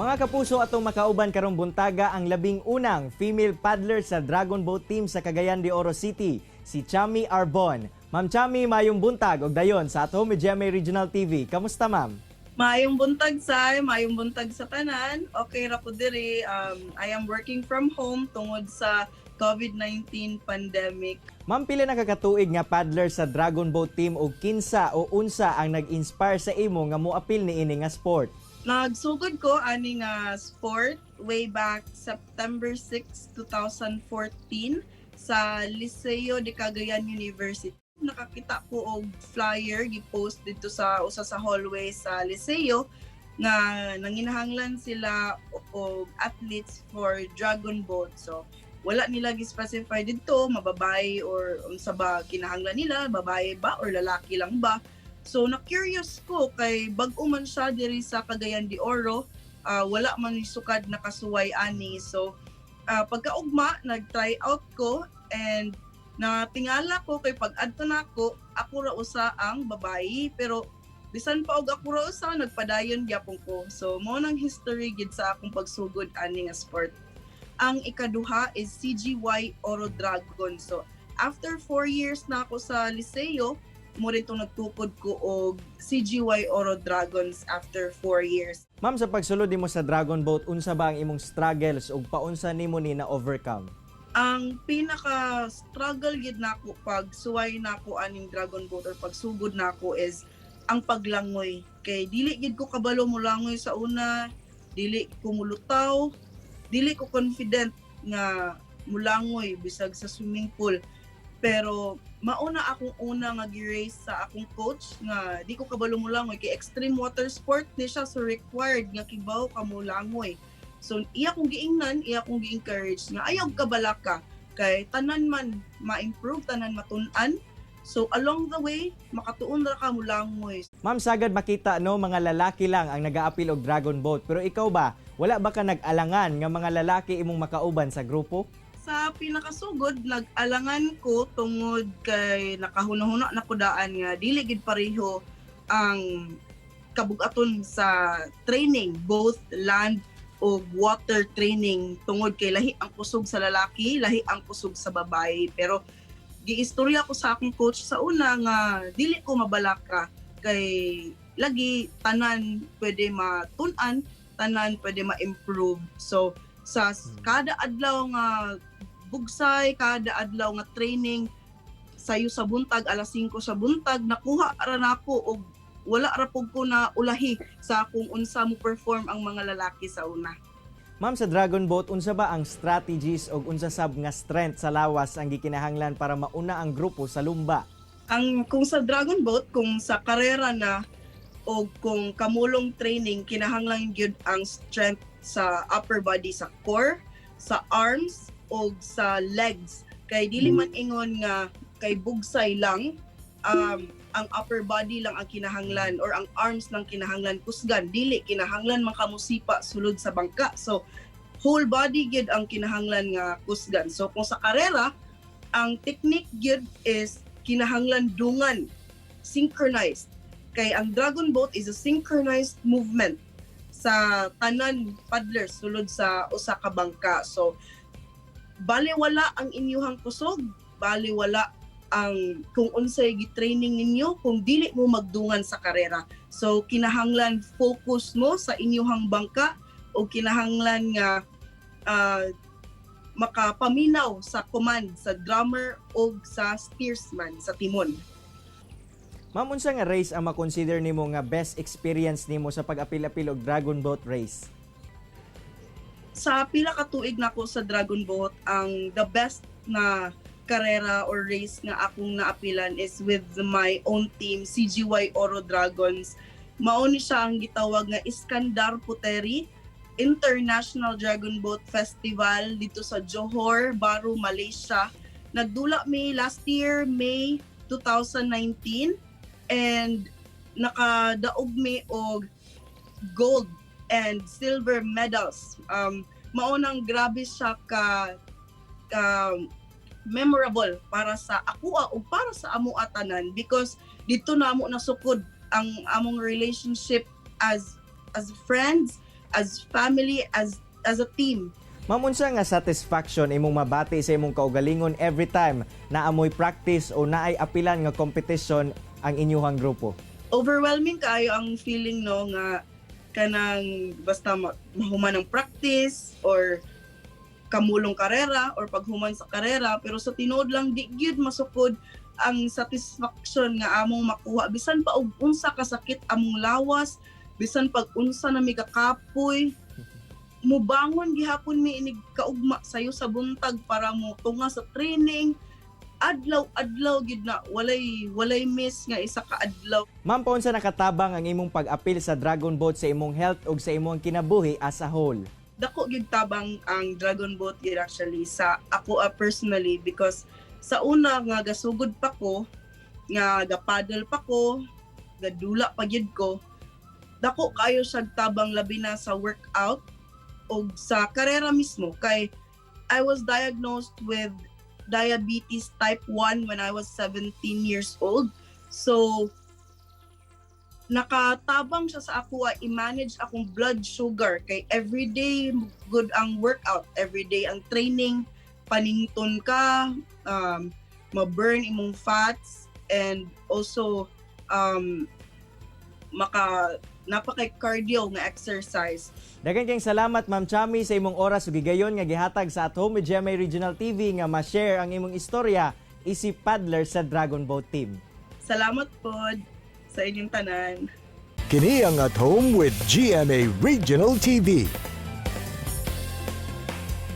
Mga kapuso, atong makauban karong buntaga ang 11 female paddler sa Dragon Boat Team sa Cagayan de Oro City, si Chami Arbon. Ma'am Chami, mayong buntag og dayon sa At Home with GMA Regional TV. Kamusta, ma'am? Maayong buntag sa, maayong buntag sa tanan. Okay ra ko diri. I am working from home tungod sa COVID-19 pandemic. Ma'am, pila na ka katuig nga paddler sa Dragon Boat Team og kinsa o unsa ang nag-inspire sa imo nga moapil niini nga sport? Nagsugod ko ani nga sport way back September 6, 2014 sa Liceo de Cagayan University. Nakakita ko og flyer gi-post dito sa usa sa hallway sa Liceo nga nanginahanglan sila og athletes for dragon boat. So wala nila gi-specify dito mababae or unsa ba kinahanglan nila, babae ba or lalaki lang ba. So na-curious ko kay bag-o man siya diri sa Cagayan de Oro, wala man sukad nakasuway ani. So pagkaugma nag-try out ko and natingala ko kay pag adto nako, ako ra usa ang babayi, pero bisan pa og ako ra usa, nagpadayon gyapon ko. So mao nang history gid sa akong pagsugod ani nga sport. Ang ikaduha is CGY Oro Dragon. So after 4 years na ako sa Liceo, mao rin itong nagtukod ko og CGY Oro Dragons after 4 years. Ma'am, sa pagsulod nimo sa Dragon Boat, unsa ba ang imong struggles ug paunsa nimo ni na overcome? Ang pinaka struggle gid nako pag suway nako aning Dragon Boat or pagsugod nako is ang paglangoy. Kay dili gid ko kabalo molangoy sa una, dili ko mulutaw, dili ko confident nga mulangoy bisag sa swimming pool. Pero mauna akong una nga gi-raise sa akong coach nga di ko kabalo molangoy kay extreme water sport ni siya, so required nga kibaw ka molangoy. So iya kong giingnan, iya kong gi-encourage nga ayaw kabalaka kay tanan man ma-improve, tanan matun-an. So along the way, makatuon ra ka molangoy. Ma'am, sagad makita no, mga lalaki lang ang nagaapil og Dragon Boat. Pero ikaw ba, wala ba ka nag-alangan nga mga lalaki imong makauban sa grupo? Sa pinakasugod, nag-alangan ko tungod kay nakahuna-huna na ko daan nga dili gid pareho ang kabugaton sa training, both land o water training, tungod kay lahi ang kusog sa lalaki, lahi ang kusog sa babae. Pero giistorya ko sa akong coach sa una nga dili ko mabalaka kay lagi tanan pwede matun-an, tanan pwede ma-improve. So sa kada adlaw nga bugsay, kada adlaw nga training, sayo sa buntag, alas 5 sa buntag, nakuha ra nako og wala ra pud ko na ulahi sa kung unsa mo perform ang mga lalaki sa una. Ma'am, sa Dragon Boat, unsa ba ang strategies og unsa sab nga strength sa lawas ang gikinahanglan para mauna ang grupo sa lumba? Ang kung sa Dragon Boat, kung sa karera na o kung kamulong training, kinahanglan gyud ang strength sa upper body, sa core, sa arms o sa legs. Kay dili man ingon nga kay bugsay lang ang upper body lang ang kinahanglan or ang arms lang kinahanglan kusgan. Dili, kinahanglan man kamusipa sulod sa bangka. So whole body gyud ang kinahanglan nga kusgan. So kung sa karera, ang technique gyud is kinahanglan dungan, synchronized, kay ang dragon boat is a synchronized movement sa tanan paddlers sulod sa usa ka bangka. So baliwala ang inyuhang kusog, baliwala ang kung unsay gi-training ninyo kung dili mo magdungan sa karera. So kinahanglan focus mo sa inyuhang bangka o kinahanglan nga makapaminaw sa command sa drummer o sa steersman sa timon. Ma'am, unsa nga race ang makonsider nimo nga best experience nimo sa pag-apil-apil og Dragon Boat race? Sa pila ka tuig nako sa Dragon Boat, ang the best na karera or race nga akong naapilan is with my own team, CGY Oro Dragons. Mao ni siya ang gitawag nga Iskandar Puteri International Dragon Boat Festival dito sa Johor Bahru, Malaysia. Nagdula mi last year, May 2019, and nakadaog mi og gold and silver medals. Mao nang grabe siya ka memorable para sa akoa o para sa amo tanan because dito na amo nasukod ang among relationship as friends, as family, as a team. Ma'am, unsa nga satisfaction imong mabati sa imong kaugalingon every time na amoy practice o naay apilan nga competition ang inyuhang grupo? Overwhelming kaayo ang feeling, no, nga kanang basta mahuman ang practice or kamulong karera or paghuman sa karera, pero sa tinuod lang, di gyud masukod ang satisfaction nga among makuha bisan pa og unsa kasakit among lawas, bisan pag unsa na mi kakapoy, mubangon gihapon mi inig kaugma sayo sa buntag para mo tunga sa training. Adlaw adlaw gid na, walay miss nga isa ka adlaw. Ma'am, paunsa nakatabang ang imong pag-apil sa Dragon Boat sa imong health ug sa imong kinabuhi as a whole? Dako gyud tabang ang Dragon Boat gyud actually sa ako personally, because sa una nga gasugod pa ko, nga gapaddle pa ko, gadula pa gyud ko, dako kayo siya tabang, labi na sa workout o sa karera mismo, kay I was diagnosed with diabetes type 1 when I was 17 years old. So nakatabang siya sa ako i-manage akong blood sugar kay everyday good ang workout, everyday ang training, panington ka, ma-burn imong fats and also maka napakay cardio nga exercise. Daghan kayong salamat, Ma'am Chami, sa imong oras ug higayon nga gihatag sa At Home with GMA Regional TV nga ma-share ang imong istorya isip paddler sa Dragon Boat Team. Salamat pod sa inyong tanan. Kini ang At Home with GMA Regional TV.